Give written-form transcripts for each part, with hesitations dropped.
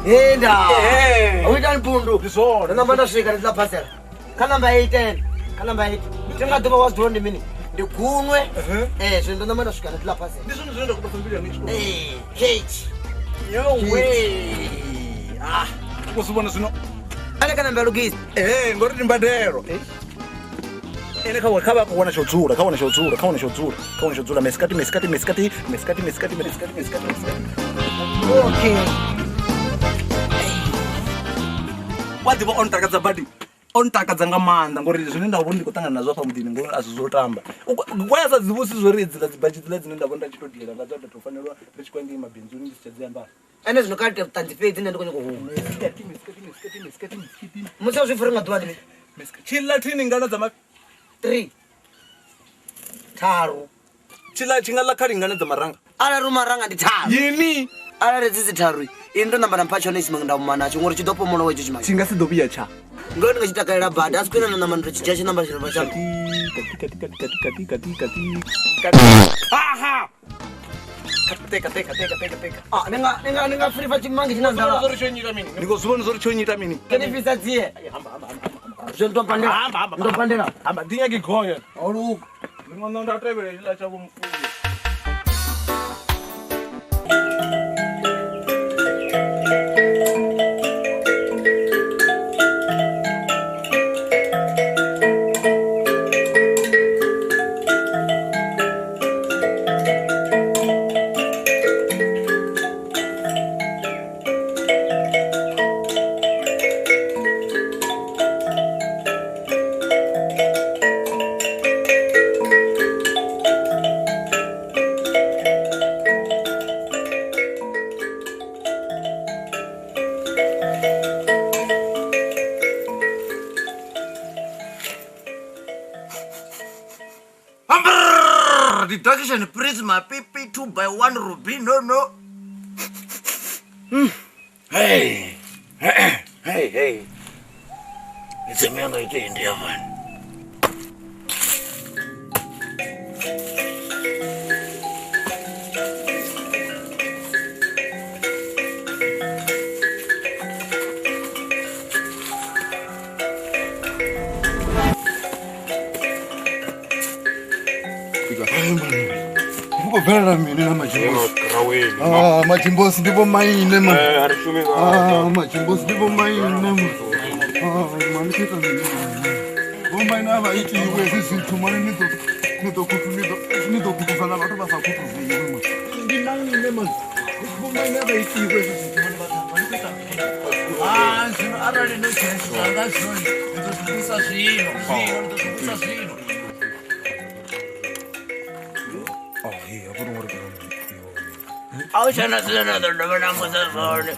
Enda. Awita mpundu. Ndizona. Namba ndasvika ndila parcel. Ka number 8. Ka number 8. Tinga ḓuvha wa zwo ndi mini? Ndi gunwe. Zwino ndo namba ndasvika ndila parcel. Ndi zwone zwine nda khou ṱoḓa ndi tshikolo. Kate. No way. Ah, u zwi vhona zwino. Ane kana mbelo gisi. Ngori ndi mbadelo. Ene kha vha khou wana tsho dzula, kha wana tsho dzula, kha wana tsho dzula, kha wana tsho dzula meskati meskati meskati meskati meskati meskati meskati meskati. Okay. Wa ḓivha on takadza badi. On takadza nga maanḓa ngori zwine nda vhona ndi khou ṱangana nazwo afha muḓini ngori a zwi zwo tamba. Kwa sa dzivhusi zwo ri dzila dzibadzi dzila dzine nda vhona nda tshi to diela nga dzo nda to fanelwa ri tshi khou ngei mabinzuni ndi si tsha dzi ambara. Ene zwino kha ite vhuṱanzi fhedzi nṋe ndi khou nyaka u huma. Musi a zwi furi nga ḓuvha ndi Tshiḽa thini ngana dza 3 tharu. Tshiḽa tshi nga ḽa kha lingana dza maranga. Arali maranga ndi tharu. Yini? Arali dzi dzi tharu, ini ndo namba na mpha tshone tshimanga nda huma natsho ngori tshi ḓo pomola wa itsho tshimanga. Tshi nga si ḓo vhuya tsha. Ngori ndi nga tshi takalela badi, a si khwine na ṋama ndo tshi dzhia tshi namba tshiramba tshanga. Aha! Teka teka teka teka teka. Ah, ninga frifa tshimange tshina nḓala. Ndi khou zwi vhona zwo ri tsho nyita mini? Ke ni fhisa dzie. Hamba hamba hamba. Zwo ndo pandela. Hamba hamba. Ndo pandela. Hamba ndi nyagi gonya. Oluka. Ndi ngona nda tevhela hetshiḽa tsha vho mufuwi. Deduction prisma PP 2 by 1 rupee. No, no. Hey, hey, hey. It's a man like India, man. Ukubvela mina na majimbosi. Ah, majimbosi ndipo maine man. Ah, majimbosi ndipo maine man. Ah, mani kita mina. Bo maine ava itiwe zizithu mani nido kutu nido kutu sana batho ba sa kutu ziwe man. Ndi maine man. Bo maine ava itiwe zizithu mani batho mani kita. Ah, zwino arali no tshesa nga zwone ndi ḓo zwi zwino. Zwino ndi ḓo zwi zwino. Awushana sina ndo ndovha mbudza zwone.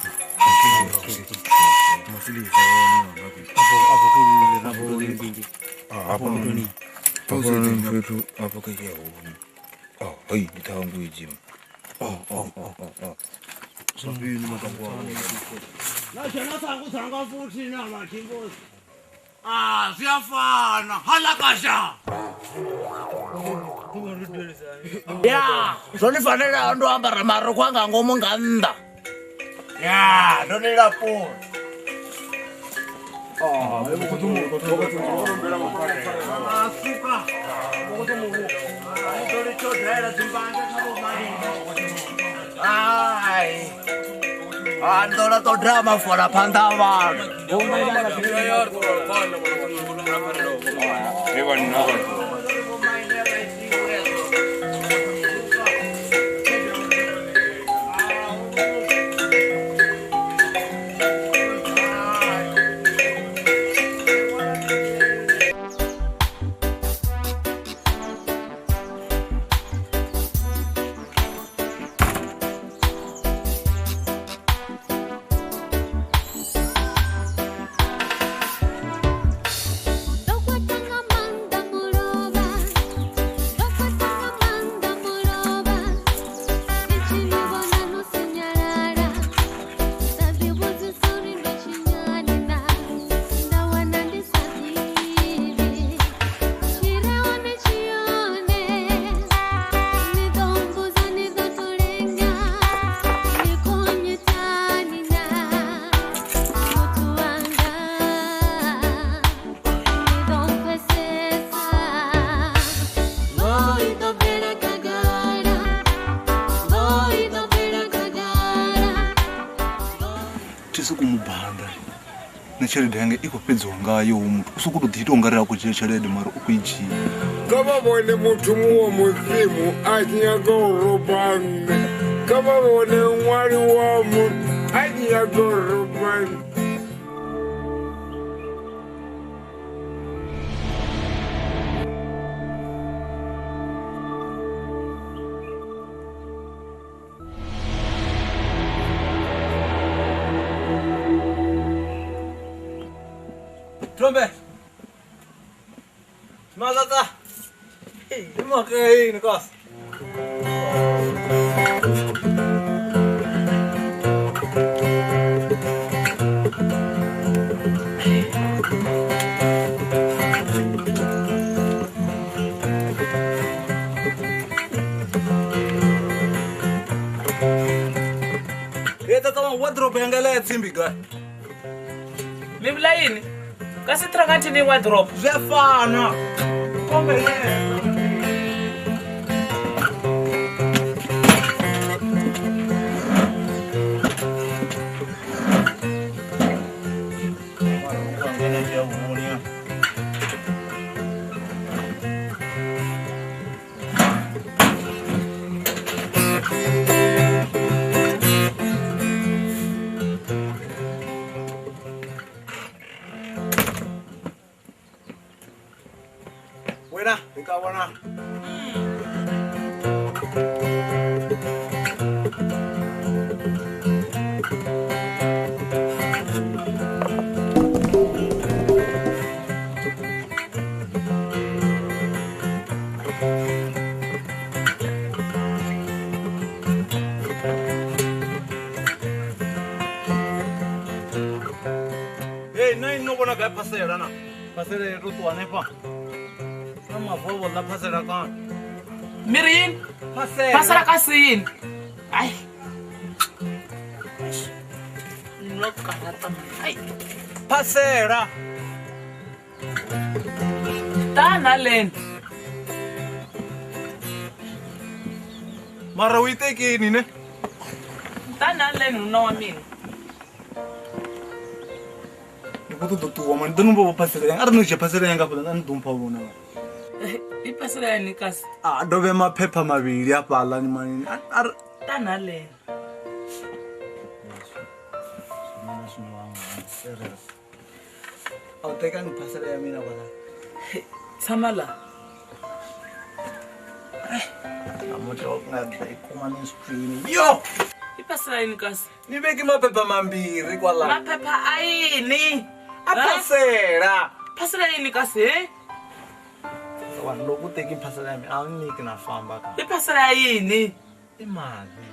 Ah, ziyafana halakasha. Ya, zwo ni fanela ndo ambara marukhu anga ngomu nga nnḓa. Ya, ndo ni lapula. Asuka. Ndo li tsho daela dzimbanja kha vho mali. Ai. A ndo la to drama fola phanḓa ha vhathu. Na tshelede yanga i khou fhedziwa ngayo muthu u sokou tou ḓi ita ungari a khou dzhia tshelede mara u khou i dzhia. Kha vha vhone muthu muṅwe mudzimu a tshi nyaga u roba nṋe, kha vha vhone ṅwali wa muthu a tshi nyaga u roba nṋe. Trombe. Mazata. Hey, Nikos. Hey, tata wardrobe yanga la tsimbi ga. Mi vula yini? Kasi tiranga ni wardrobe. Zwi a fana. Kombe. Wena, ikawana. Hey, no no bona ka pasela na. Pasela ro tuwa nepa. Mirin, pasela ka sin. Ay. No karata. Ay. Pasela. Tana len. Mara u itekini ne? Tana len no wa mina. Ndi khou ṱoḓa u ṱuwa mani, ḓo no vha pasela yanga. Arali no dzhia pasela yanga hafhaḽa nṋe ni ḓo mpha vhona. I pasela ya ni kasi? A ndo vhea maphepha mavhili hafhaḽa ni mani. Tana len. A u tekangi pasela ya mina kwala. Tshama la. Namuntlha u nga dla i kuma ni stream. Yo! I pasela yini kasi? Ni veki maphepha mambirhi kwala. Maphepha a yini? A pasela. Pasela yini kasi he? Vanhu loko u teki phasela ya mina a wu nyiki na famba ka. I phasela ya yini? I mali.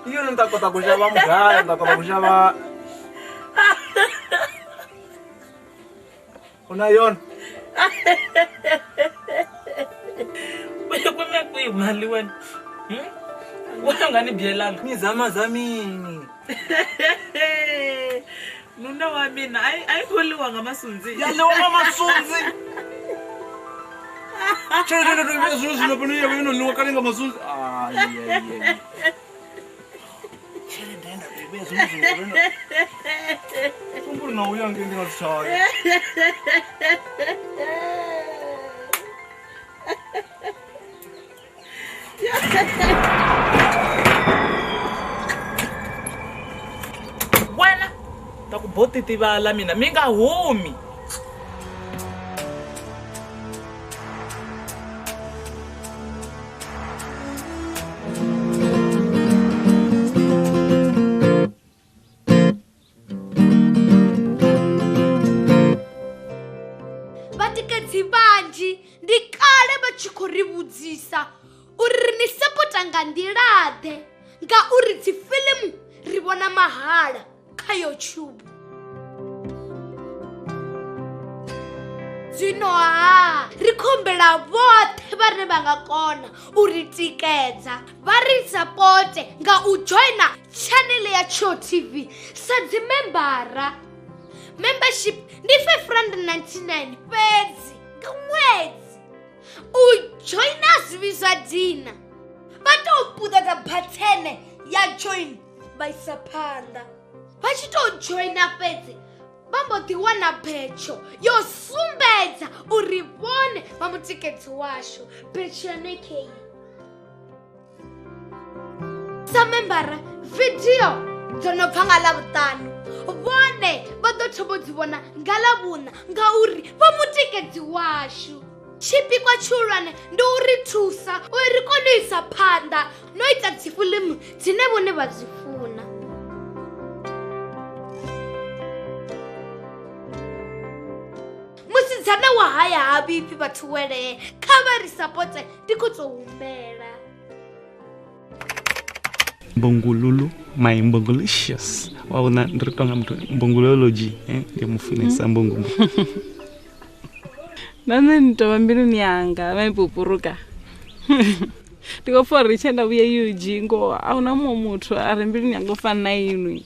I yona ni ta kota ku xava mugayo, ni ta kota ku xava. U na yona? U yi kume kwihi mali wena? Wena u nga ni byelanga. Ni zamazamini. Nuna wa mina a yi vuriwa nga masunzi. Ya liwa nga masunzi. Tshelede ndo to vhea zwino zwino fhano ya vha yo no ḽiwa kale nga masunzi. Ai, ai, ai. Tshelede nda to vhea zwino zwino fhano. Sumbuli na uya ngei ndi nga si tshayo. Wena ta ku bo titivala mina mi nga humi. Vhatikedzi vhanzhi ndi kale vha tshi khou ri vhudzisa uri ri ni sapota nga nḓila-ḓe ngauri dzifilimu ri vhona mahala kha YouTube. Zwino ha ri khou humbela vhoṱhe vhane vha nga kona u ri tikedza vha ri sapote nga u dzhoina tshanele ya Tsho TV sa dzimembara. Membership ndi 599 fhedzi nga ṅwedzi. U dzhoina zwi vhidzwa dina. Vha tou puṱedza bathene ya join vha isa phanḓa. Vha tshi tou dzhoina fhedzi vha mbo ḓi wana betsho yo sumbedza uri vhone vha mutikedzi washu. Betsho ya nekei. Sa membara vidio dzo no bva nga Ḽavhuṱanu vhone vha ḓo thoma u dzi vhona nga Ḽavhuṋa ngauri vha mutikedzi washu. Tshipikwa tshihulwane ndi u ri thusa uri ri kone u isa phanḓa no ita dzifilimu dzine vhone vha dzi funa. Musidzana wa haya ha vhifhi vhathu welee, kha vha ri sapote ndi khou tou humbela. Mbongululu, my mbongolicious. Wa vhona ndi ri tonga muthu mbongolology, ndi mufunesa mbongo. Na nṋe ni tovha mbiluni yanga vha ipupuruka. Ndi khou pfa uri tshe nda vhuya UG ngoho a huna muṅwe muthu a re mbiluni yanga u fana na inwi.